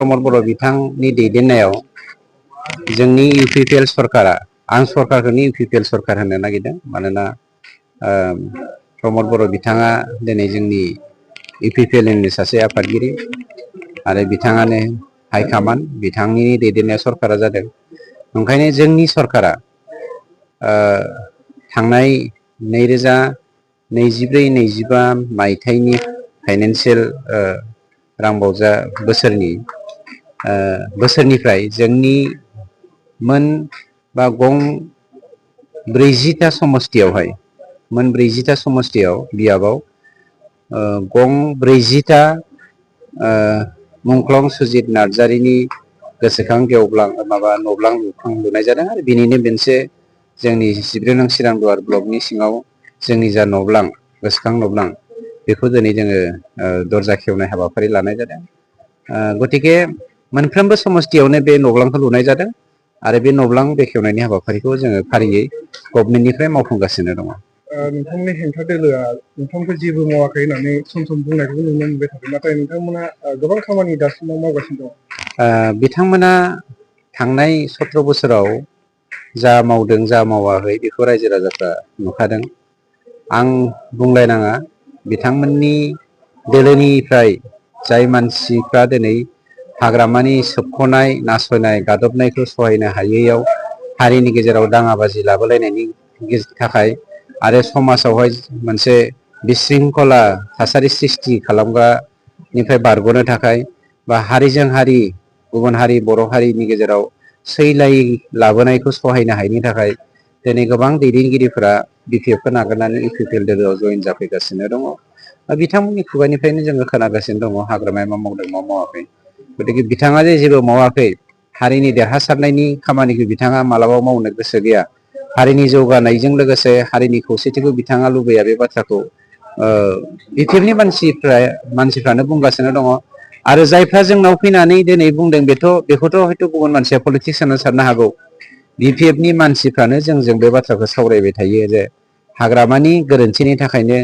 प्रमद बर' बिथांनि दैदेननायाव जोंनि इउपिपिएल सरकारा आं सरकारखौनो इउपिपिएल सरकार होननो नागिरदों मानोना प्रमद बर' बिथाङा दिनै जोंनि इउपिपिएलनि सासे आफादगिरि आरो बिथाङानो हाइकमान्ड बिथांनि दैदेननाय सरकारा जादों। ओंखायनो जोंनि सरकारा थांनाय 2024-25 मायथाइनि फाइनान्सियेल रांबावजा बोसोरनिफ्राय जोंनि मोन बा गं 40टा समस्तियावहाय मोन 40टा समस्तियाव बियाबाव गं 40टा मुंख्लं सुजित नार्जारिनि गोसोखां गेवब्लां नब्लां लुनाय जादों आरो बिनिनो मोनसे जोंनि जिब्रै नं चिरांदुवार ब्लकनि सिङाव जोंनि जा नब्लां गोसोखां नब्लां बेखौ दिनै जोङो दरजा खेवनाय हाबाफारि लानाय जादों। गतिके मोनफ्रोमबो समस्तियावनो बे नब्लांखौ लुनाय जादों आरो बे नब्लां बेखेवनायनि हाबाफारिखौ जोङो फारियै गभर्नमेन्टनिफ्राय मावफुंगासिनो दङ। नोंथांमोननि हेंथा दोलोआ नोंथांखौ जेबो मावाखै होननानै सम बुंनायखौ नुनो मोनबाय थादों, नाथाय नोंथांमोना गोबां खामानि दासिमाव मावगासिनो दं। बिथांमोना थांनाय 17 बोसोराव जा मावदों जा मावाखै बेखौ रायजो राजाफ्रा नुखादों। आं बुंलायनाङा बिथांमोननि दोलोनिफ्राय जाय मानसिफ्रा दिनै हाग्रामानि सोबख'नाय नासयनाय गादबनायखौ सहायनो हायैयाव हारिनि गेजेराव दाङाबाजि लाबोलायनायनि थाखाय आरो समाजावहाय मोनसे बिशृंखला थासारि सृष्टि खालामग्रानिफ्राय बारग'नो थाखाय बा हारिजों हारि गुबुन हारि बर' हारिनि गेजेराव सैलाय लाबोनायखौ सहायनो हायैनि थाखाय दिनै गोबां दैदेनगिरिफोरा बिपिएफखौ नागारनानै इउपिपिएल दोलोआव जयेन जाफैगासिनो दङ। बिथांमोननि खुगानिफ्रायनो जोङो खोनागासिनो दङ हाग्रामाया मा मावदों मा मावाखै। गतिके बिथाङा जे जेबो मावाखै, हारिनि देरहासारनायनि खामानिखौ बिथाङा मालाबा मावनो गोसो गैया, हारिनि जौगानायजों लोगोसे हारिनि खौसेथिखौ बिथाङा लुबैया, बे बाथ्राखौ बिपिएफनि मानसिफ्रानो बुंगासिनो दङ। आरो जायफ्रा जोंनाव फैनानै दिनै बुंदों बेखौथ' हयथ' गुबुन मानसिया पलिटिक्स होनना साननो हागौ। बिपिएफनि मानसिफ्रानो जोंजों बे बाथ्राखौ सावरायबाय थायो जे हाग्रामानि गोरोन्थिनि थाखायनो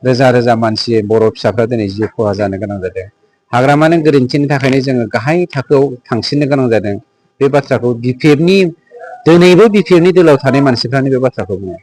रोजा रोजा मानसि बर' फिसाफ्रा दिनै जिउ खहा जानो गोनां जादों। हाग्रामानि गोरोन्थिनि थाखायनो जोङो गाहाय थाखोआव थांसिननो गोनां जादों। बे बाथ्राखौ दिनैबो बिपिएफनि दोलोआव थानाय मानसिफ्रानो बे बाथ्राखौ बुङो।